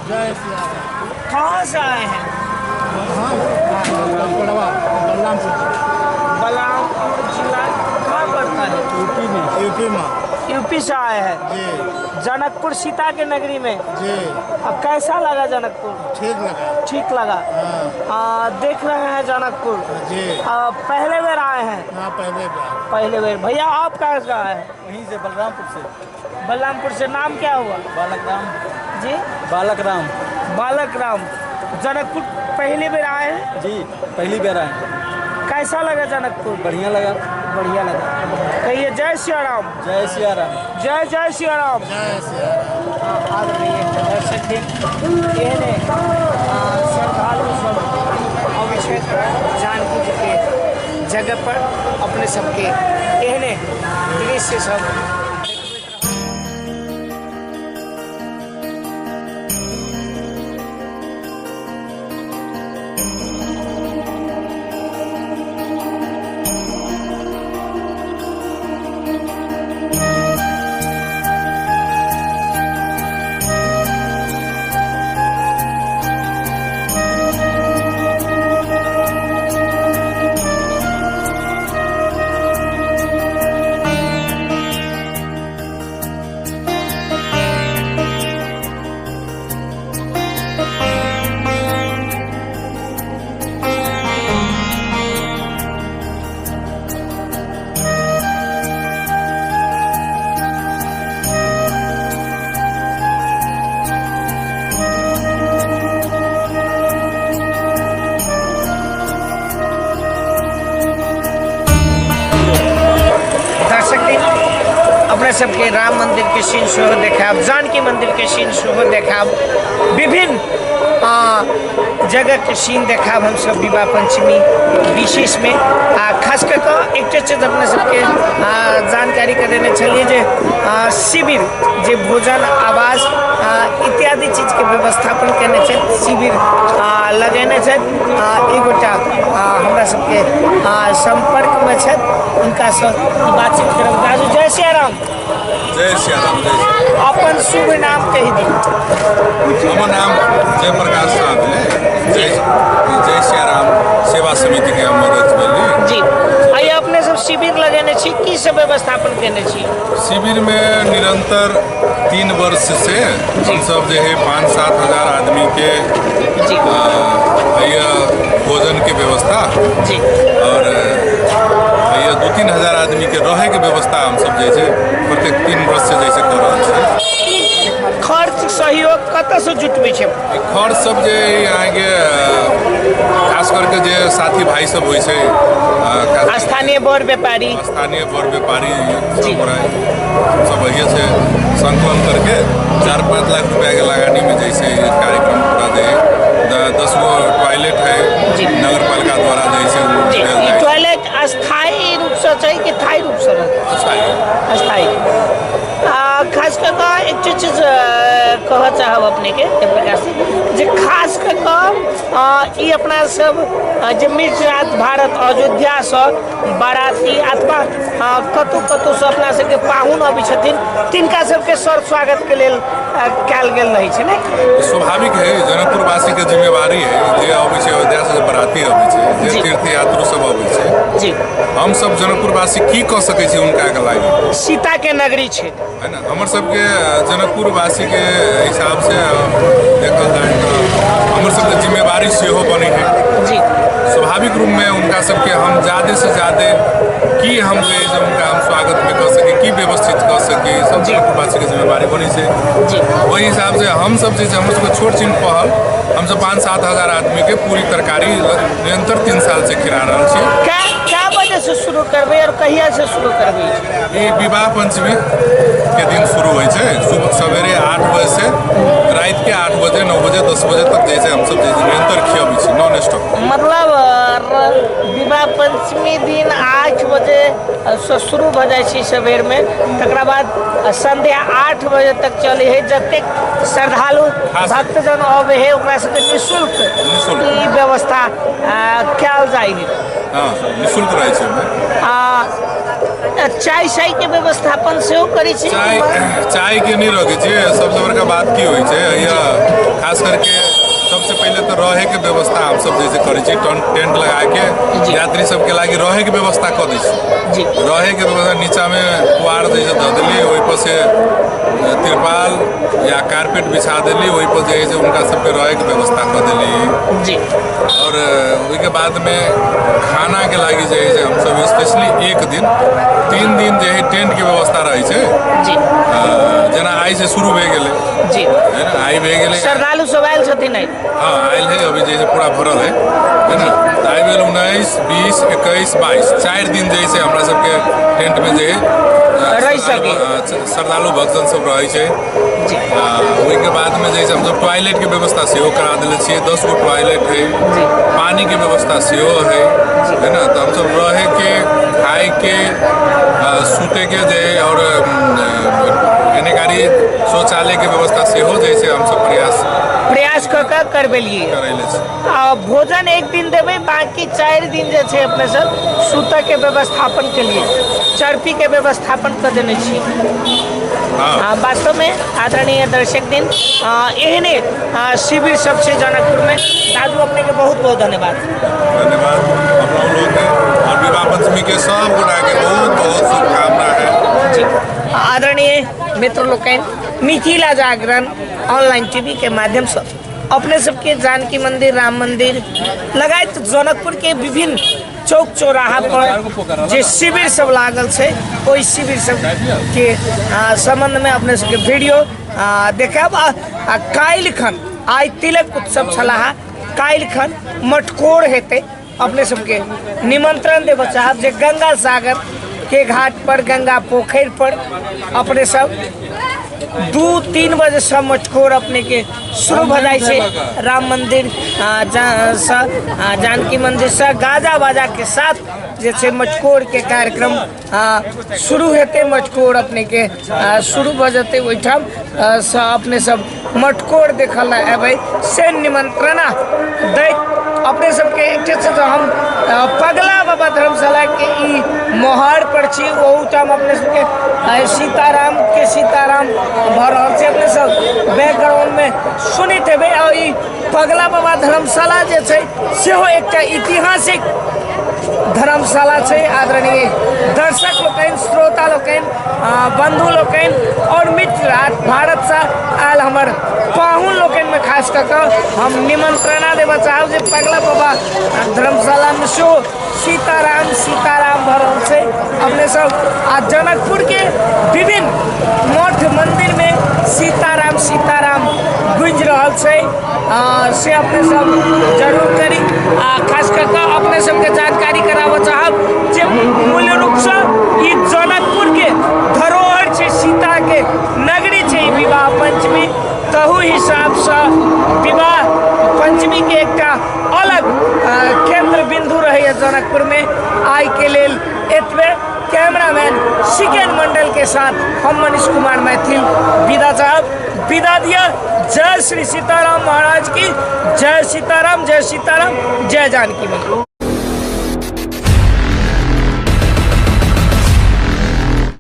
जय सिया। कहाँ से आए हैं? बलरामपुर। बलरामपुर जिला कहाँ पड़ता है? यूपी में। यूपी में। यूपी से आए हैं जी। जनकपुर सीता के नगरी में। जी। अब कैसा लगा जनकपुर? ठीक लगा। ठीक लगा। हाँ। देख रहे हैं जनकपुर। जी। पहले बार आए हैं? हाँ, पहले बार। पहले बार। भैया आप कहाँ से आए हैं? वहीं से, बलरामपुर से। बलरामपुर से। नाम क्या हुआ? बालक राम। जी, बालक राम। बालक राम। जनकपुर पहली बार आए हैं? जी, पहली बार आए हैं। कैसा लगा जनकपुर? बढ़िया लगा। बढ़िया लगा। कहिए जय सिया राम। जय सिया राम। जय जय सिया राम। जय सिया राम। आदरणीय दर्शक एहने श्रद्धालु सब अबै छथि जानकी जी के जगह पर, अपने सबके एहने दृश्य सब। दर्शक अपने सबके राम मंदिर के सीन सेहो देखायब, जानकी मंदिर के सीन सेहो देखायब, विभिन्न जगह के सीन देखायब हमसब विवाह पंचमी विशेष में। आ खास कऽ कऽ एकटा चीज अपने सबके जानकारी करेने छलियै जे शिविर जे भोजन आवास इत्यादि चीजके व्यवस्थापन केने छथि, शिविर लगेने छथि। एक गोटा हमरा सबके सम्पर्कमे छथि, हुनकासँ बातचीत करब। राजू, जय सिया राम। जय सिया राम। जय सिया राम। अपन शुभ नाम कहि दी। हमर नाम जयप्रकाश शाह भेलै। जय जय सिया राम सेवा समिति के हम अध्यक्ष भेली। जी, आइ अपने सब शिविर लगेने छी, की सब व्यवस्थापन केने छी? शिविर में निरंतर 3 वर्ष से हम सब जे है 5-7 हजार आदमी के भैया भोजन के व्यवस्था और भैया 2-3 हजार आदमी के रहे के व्यवस्था हम सब जे छै प्रत्येक 3 वर्ष से जैसे कर रहल छी। ई खर्च सहयोग कतऽसँ जुटबै छै? ई खर्च सब जे अहाँके खास करके जे साथी भाई सब होइ छै, स्थानीय बड़ व्यापारी, स्थानीय बड़ व्यापारी सब सब वही से संकलन करके 4-5 लाख रुपया के लगानी में जैसे कार्यक्रम पूरा दे। 10 गो टॉयलेट है नगर पालिका द्वारा जैसे वो जी। देल ई जाय। टॉयलेट अस्थायी रूपसँ छै कि थायी रूपसँ रहतै? अस्थायी। अस्थायी। खास कऽ कऽ एकटा चीज कहऽ चाहब अपनेके जयप्रकाश जी, जे खास कऽ कऽ ई अपना सब जे मिथिला भारत अयोध्यासँ बाराती अथवा कतहु कतहुसँ अपना सबके पाहुन अबै छथिन, तिनका सबके सर स्वागतके लेल कयल गेल रहै छै ने? स्वाभाविक है, जनकपुरवासी के जिम्मेवारी है जे अबै छै अयोध्या से, जे बराती अबै छै, जे तीर्थ यात्रु सब अबै छै। हम सब जनकपुरवासी की कऽ सकै छी हुनका के लागि? सीता के नगरी छै है ना। हमर सबके जनकपुरवासी के हिसाब से देखल जाए तऽ हमर सबके जिम्मेवारी सेहो बनै है। स्वाभाविक रूप में उनका सबके हम ज्यादा से ज्यादा की हम जे है उनका हम स्वागत में कऽ सकी, की व्यवस्थित कऽ सकी, सब जनकपुरवासी के जिम्मेवारी बनै छै। ओहि हिसाब से हम सब जे छै हमर सबके छोट छिन पहल, हम सब 5-7 हजार आदमी के पूरी तरकारी निरंतर 3 साल से खिला रहल छी। कै बजे से शुरू करबै और कहिया से शुरू करबै? ई विवाह पंचमी के दिन शुरू होइ छै, सुबह सवेरे 8 बजे से राति के 8 बजे, 9 बजे, 10 बजे तक जैसे हम सब जैसे निरंतर खियाबै छी नॉन स्टॉप। मतलब विवाह पंचमी दिन 8 बजे से शुरू भऽ जाइ छै सवेर में, तकरा बाद संध्या 8 बजे तक चलै है। जतेक श्रद्धालु भक्तजन अबै है ओकरा सबके निःशुल्क निःशुल्क। ई व्यवस्था कयल जाइ है। हँ, निःशुल्क रहै छै ओहिमे। चाय साय के व्यवस्थापन सेहो करै छी? चाय चाय के नहि रखै छियै। सबसँ बड़का बात की होइ छै, यहाँ खास करके सबसे पहिले तऽ रहै के व्यवस्था हमसब जैसे करै छियै, टेंट लगा के यात्री सबके लागि रहै के व्यवस्था कऽ दै छियै। रहै के व्यवस्था नीचा में पुआर जैसे धऽ देली, ओहि पर से तिरपाल या कारपेट बिछा देली, ओहि पर जे है से हुनका सबके रहै के व्यवस्था कऽ देली। और ओहिके बादमे खाना के लागि जे है से हमसब स्पेशली एक दिन 3 दिन जे है टेंट के व्यवस्था रहै छै। जेना आइ से शुरू भए गेलै। है ना, आइ भए गेलै। श्रद्धालु सब आयल छथिन? हँ, आयल है, अभी जे है पूरा भरल है, है ना। तऽ आइ भेल 19, 20, 21, 22, 4 दिन जे है से हमरा सबके टेंट में जे है रहि सकी। श्रद्धालु भक्तजन सब रहै छै। ओहिके बादमे जे है से हमसब टॉयलेट के व्यवस्था सेहो करा देले छियै। 10 गो टॉयलेट है। पानी के व्यवस्था सेहो है, है ना। तऽ हमसब रहे के, खाए के, सुते के जे और एने गाड़ी शौचालय के व्यवस्था सेहो जे छै हमसब प्रयास कऽ के करबेलियै। करैले छी। आ भोजन एक दिन देबै, बाकी 4 दिन जे छै अपने सब सुतऽ के व्यवस्थापन के लिए चरपी के व्यवस्थापन कऽ देने छी। हँ। वास्तवमे आदरणीय दर्शक दिन, एहने शिविर सब छै जनकपुरमे। दादू, अपनेके बहुत बहुत धन्यवाद। धन्यवाद अपना लोग के और विवाह पंचमी के सब गोटा के बहुत बहुत शुभकामना है। जी, आदरणीय मित्र लोकनि, मिथिला जागरण ऑनलाइन टीवी के माध्यमसँ अपने सबके जानकी मंदिर, राम मंदिर लगायत जनकपुर के विभिन्न चौक चौराहा पर जे शिविर सब लागल छै, ओहि शिविर सबके सम्बन्धमे अपने सबके वीडियो देखायब। आ काल्हि खन, आइ तिलक उत्सव छलाह, काल्हि खन मटकोर हेतै। अपने सबके निमंत्रण देबऽ चाहब जे गंगा सागर के घाट पर, गंगा पोखरि पर अपने सब 2-3 बजे सब मटकोर अपने के शुरू भऽ जाइ छै। राम मंदिर सँ, जानकी मंदिर सँ गाजा बाजा के साथ जे छै मटकोर के कार्यक्रम शुरू हेतै। मटकोर अपने के शुरू भऽ जेतै। ओहिठाम सँ अपने सब मटकोर देखऽ लए अयबै से निमंत्रणा दैत अपने सबके एक छै तऽ हम पगला बाबा धर्मशाला के ई मोहर पर छी। ओहूठाम अपने सबके सीताराम के सीताराम भऽ रहल छै, अपने सब बैकग्राउंडमे सुनैत हेबै। आ ई पगला बाबा धर्मशाला जे छै सेहो एकटा ऐतिहासिक धर्मशाला छै। आदरणीय दर्शक लोकनि, श्रोता लोकनि, बंधु लोकनि और मित्र, भारतसँ आयल हमर पाहुन लोकनिमे खास कऽ कऽ हम निमंत्रणा देबऽ चाहब जे पगला बाबा धर्मशालामे सेहो सीताराम सीताराम भऽ रहल छै। अपने सब आ जनकपुरके विभिन्न मठ मन्दिरमे सीताराम सीताराम गूँजि रहल छै, से अपने सब जरूर करी। आ खास कऽ कऽ अपने सबके जानकारी कराबऽ चाहब जे मूल रूपसँ ई जनकपुरके धरोहर छै, सीताके नगरी छै ई विवाह पंचमी, तहू हिसाबसँ विवाह पंचमीके एकटा अलग केन्द्र बिन्दु रहैए जनकपुरमे। आइके लेल एतबे। कैमरामैन सिकेन मंडल के साथ हम मनीष कुमार मैथिल विदा चाहब। विदा दिया। जय श्री सीताराम महाराज की जय। सीताराम जय सीताराम, जय जानकी मंदिर।